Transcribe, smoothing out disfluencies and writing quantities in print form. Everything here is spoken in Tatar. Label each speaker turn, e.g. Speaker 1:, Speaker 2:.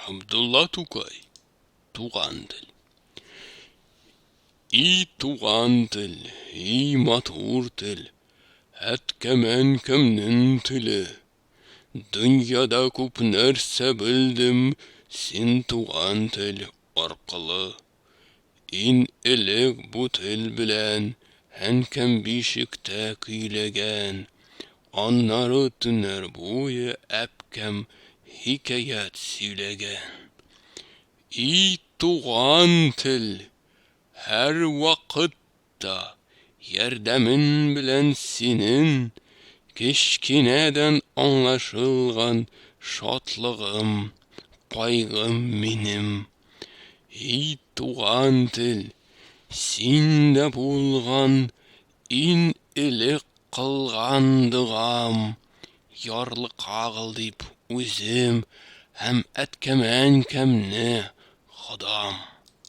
Speaker 1: Габдулла Тукай, Туган тел. И туган тел, и матур тел, Әткәм-әнкәмнең теле. Дөньяда күп нәрсә белдем Син туган тел аркылы. Ин элек бу тел белән Әнкәм бишектә көйләгән, Аннары төннәр буе әбкәм Хикәят сөйләгән. И туган тел, һәрвакыт та ярдәмен белән синен Кечкенәдән аңлашылган шатлыгым, кайгым минем. И туган тел, синдә булган ин элек кылган догам, Ярлыкагыл дип үзем һәм әткәм-әнкәмне, Ходам.